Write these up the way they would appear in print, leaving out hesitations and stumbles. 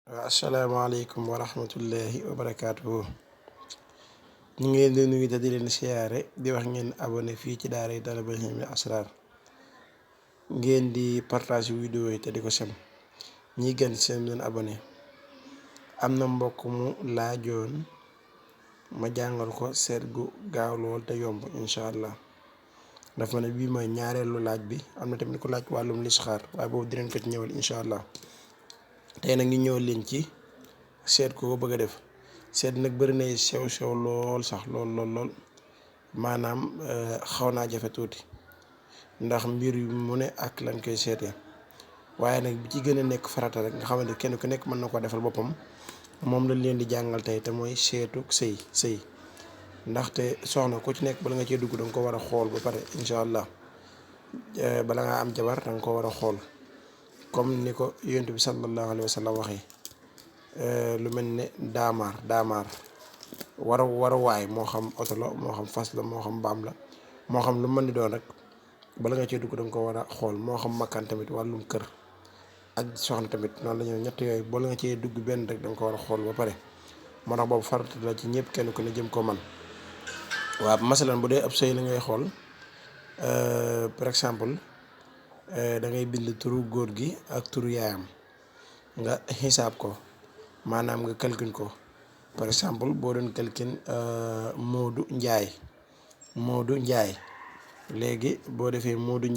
asalaamaaleykum wa rahmatullahi wa barakaatuhu. ñu ngi leen di nuyu te di leen siyaare di wax ngeen abonné fii ci daaray Talabul Hilmi Asrar ngeen di partage vidéo yi te di ko sem ñi gën seen leen abonné. am na mbokk mu laajoon ma jàngal ko seet gu gaaw lool te yomb incha allah dafa ne bii mooy ñaareelu laaj bi. am na tamit ku laaj wàllum listixaar waaye boobu dinañ ko ci ñëwal incha allah. tey nag ñu ñëw leen ci seet ko bëgg a def seet nag bëri na sew lool sax lool maanaam xaw naa jafe tuuti ndax mbir yu mu ne ak lañ koy seetee waaye nag bi ci gën a nekk farata rek nga xamante kenn ku nekk mën na ko defal boppam moom lañ leen di jàngal tey te mooy seetu sëy ndaxte soxna ku ci nekk bala nga cee dugg danga ko war a xool ba pare incha allah bala ngaa am jabar danga ko war a xool comme ni ko yonent bi sallallahu alayhi wa sallam waxee lu mel ne daamaar waruwaay moo xam oto la moo xam fas la moo xam mbaam la moo xam lu mën di doon rek bala nga cee dugg danga ko war a xool moo xam makkaan tamit wàllum kër ak soxna tamit noonu la ñu ñett yooyu bala nga cee dugg benn rek danga ko war a xool ba pare moo tax boobu farata la ci ñëpp kenn ku ne jëm ko man waaw masalan bu dee ab sëy la ngay xool par exemple da ngay bind turu góor gi ak turu yaayam nga xisaab ko maanaam nga calcule ko par exemple boo doon calcule Modou Ndiaye léegi boo defee Modou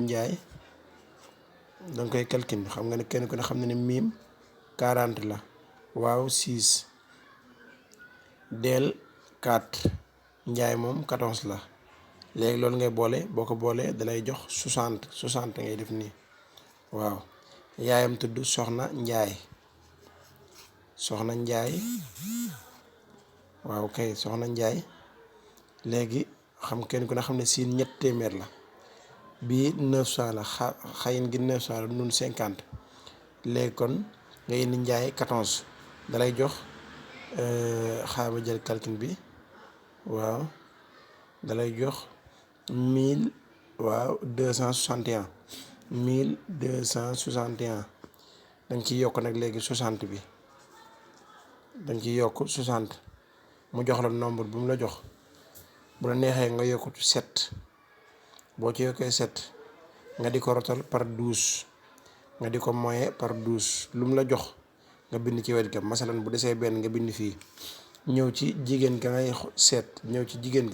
Ndiaye danga koy calcule xam nga ne kenn ku ne xam na ne miim 40 la waaw 6 del 4 Ndiaye moom 14 la. léegi loolu ngay boole boo ko boolee dalay jox 60 ngay def nii waaw yaayam tudd Soxna Njaay waaw kay Soxna Njaay léegi xam kenn ku ne xam ne siin 3 téeméer la bii 900 la xayin gi 900 la nun 50 léegi kon nga indi Njaay 14 dalay jox xaama jël calcul bi waaw dalay jox 1261 dañ ciy yokk nag léegi 60 bi dañ ciy yokk 60 mu jox la nombre bi mu la jox bu la neexee nga yokk 7 boo ci yokkee 7 nga di ko rotal par 12 nga di ko moyen par 12 lu mu la jox nga bind ci wet ga masalan bu desee benn nga bind fii ñëw ci jigéen ga ngay seet ñëw ci jigéen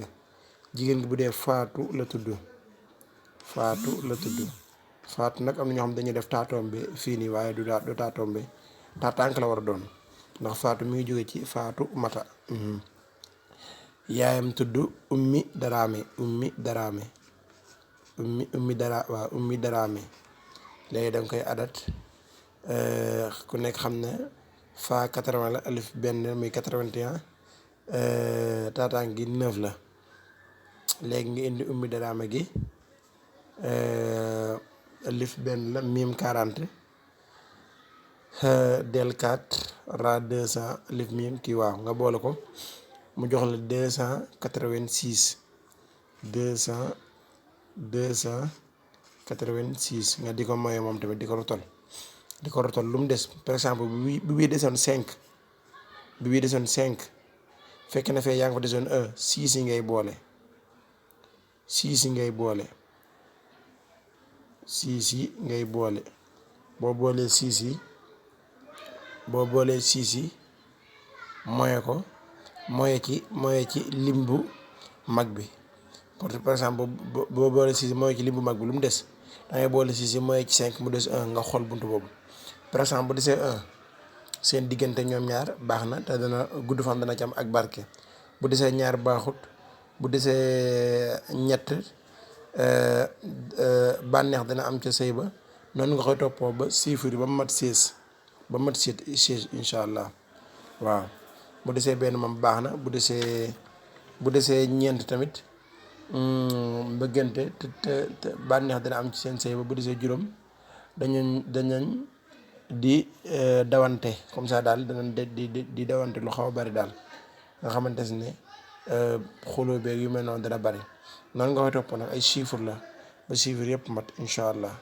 gi bu dee faatu la tudd faatu nag am na ñoo xam dañuy def taatombe fii nii waaye du taatombe taatànk la war a doon ndax faatu mi ngi jóge ci faatu mata. yaayam tudd ummi daraame léegi danga koy adat ku nekk xam ne fa 80 la alif benn muy 81 taatànk gi 9 la. léegi nga indi ummi daraame gi alif benn la miim 40 del 4 ra 200 alif miim kii waaw nga boole ko mu jox la 286 nga di ko moye moom tamit di ko rotal lu mu des par exemple bu bii desoon 5 fekk na fee yaa ngi fa desoon 6 yi ngay boole 6 yi ngay boole boo boolee 6 yi moye ci lim bu mag bi par exemple boo boolee 6 yi moye ci lim bu mag bi lu mu des da ngay boole 6 yi moye ci 5 mu des 1 nga xool buntu boobu par exemple bu desee 1 seen diggante ñoom ñaar baax na te dana gudd fan dana ci am ak barke. bu desee ñaar baaxut bu desee ñett bànneex dana am ca sëy ba noonu nga koy toppoo ba chiffre ba mu mat 16 incha allah waaw bu desee benn moom baax na bu desee ñeent tamit bëggante te bànneex dana am ci seen sëy ba bu desee juróom dañañ di dawante comme ça daal danañ di dawante lu xaw a bari daal nga xamante ne xuloo beeg yu mel noonu dana bari noonu nga koy topp nag ay chiffre la ba chiffre yëpp mat incha allah.